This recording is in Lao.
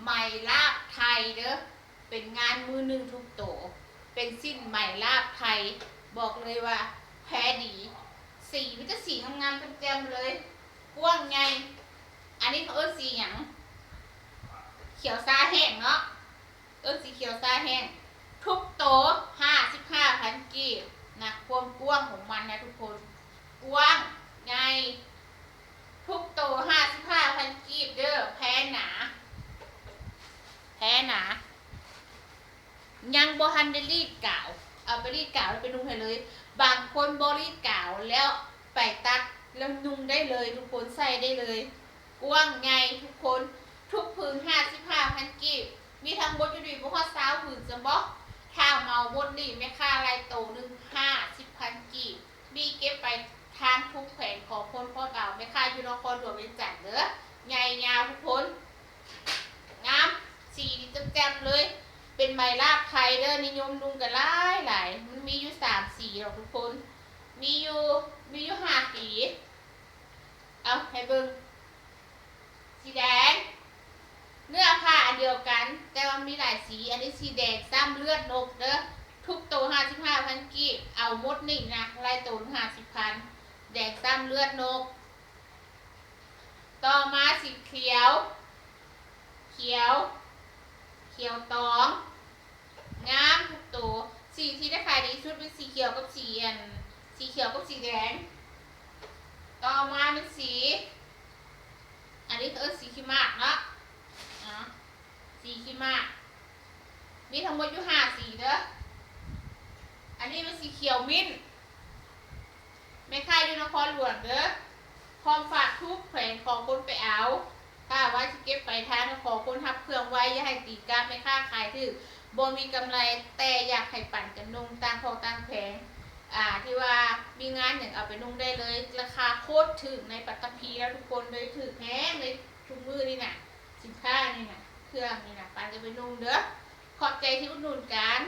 ໄມລາບໄທເດີ້ ເປັນງານມືໜຶ່ງທຸກໂຕ ເປັນສິ້ນໄມລາບໄທ ບອກເລີຍວ່າແພດີ ສີມີແຕ່ສີງາມໆແຈ່ມໆເລີຍ ກວ້າງໃຫຍ່ ອັນນີ້ເຂົາເອີ້ນສີຫຍັງ? ຂຽວຊາແຫ້ງເນາະ ເອີ້ນສີຂຽວຊາແຫ້ງ ທຸກໂຕຫ້າສິບຫ້າພັນກີບນະ ຄວາມກວ້າງຂອງມັນນະທຸກຄົນ ກວ້າງໃຫຍ່ ທຸກໂຕຫ້າສິບຫ້າພັນກີບເດີ້ ແພໜາ ແພໜາ ຍັງບໍ່ທັນໄດ້ລີດກາວ ເອົາໄປລີດກາວແລ້ວໄປນຸ່ງໃຫ້ເລີຍ ບາງຄົນບໍ່ລີດກາວແລ້ວໄປຕັດແລ້ວນຸ່ງໄດ້ເລີຍ ທຸກຄົນໃສ່ໄດ້ເລີຍ ກວ້າງໃຫຍ່ທຸກຄົນ ທຸກຜືນຫ້າສິບຫ້າພັນກີບ ມີທັງໝົດຢູ່ນີ້ບໍ່ຮອດຊາວຜືນຊັ້ນບໍ ຖ້າເໝົາໝົດນີ້ແມ່ຄ້າໄລ່ໂຕໜຶ່ງຫ້າສິບພັນກີບ ມີເກັບໄປທາງທຸກແຂວງຂອງຄົນພ້ອມເອົາ ແມ່ຄ້າຢູ່ນະຄອນຫຼວງວຽງຈັນເດີ້ ໃຫຍ່ຍາວທຸກຄົນ ງາມ ສີນີ້ແຈ່ມໆເລີຍ ເປັນໄມລາບໄທເດີ້ ນິຍົມນຸ່ງກັນຫຼາຍໆ ມັນມີຢູ່ສາມສີດອກທຸກຄົນ ມີຢູ່ ມີຢູ່ຫ້າສີ ເອົາໃຫ້ເບິ່ງ ສີແດງ ເນື້ອຜ້າອັນດຽວກັນ ແຕ່ວ່າມີຫຼາຍສີ ອັນນີ້ສີແດງຊ້ຳເລືອດນົກເດີ້ ທຸກໂຕຫ້າສິບຫ້າພັນກີບ ເອົາໝົດນີ້ນະ ໄລ່ໂຕຫ້າສິບພັນ ແດງຊ້ຳເລືອດນົກ ຕໍ່ມາສີຂຽວ ຂຽວ ຂຽວຕອງ ງາມທຸກໂຕ ສີທີ່ໄດ້ຂາຍດີທີ່ສຸດແມ່ນສີຂຽວກັບສີອັນ ສີຂຽວກັບສີແດງ ຕໍ່ມາແມ່ນສີ ອັນນີ້ເອີ້ນສີຂີ້ໝາກເນາະ ອາ ສີຂີ້ໝາກ ມີທັງໝົດຢູ່ຫ້າສີເດີ້ ອັນນີ້ແມ່ນສີຂຽວມິ້ນ ແມ່ຄ້າຢູ່ນະຄອນຫຼວງເດີ້ ພ້ອມຝາກທຸກແຂວງຂອງຄົນໄປເອົາ ຖ້າວ່າຊິເກັບໄປທາງນະຄອນ ຄົນຮັບເຄື່ອງໄວ ຢ່າໃຫ້ຕີກັບ ແມ່ຄ້າຂາຍຖືກ ບໍ່ມີກຳໄລ ແຕ່ຢາກໃຫ້ປັນກັນນຸ່ງ ຕ່າງຄອກຕ່າງແຂວງ ອ່າ ທີ່ວ່າມີງານຫຍັງເອົາໄປນຸ່ງໄດ້ເລີຍ ລາຄາໂຄດຖືກໃນປັດຕະພີແລ້ວທຸກຄົນເລີຍ ຖືກແຮງເລີຍທຸກມື້ນີ້ນະ ສິນຄ້ານີ້ນະ ເຄື່ອງນີ້ນະ ປັນກັນໄປນຸ່ງເດີ້ ຂອບໃຈທີ່ອຸດໜູນກັນ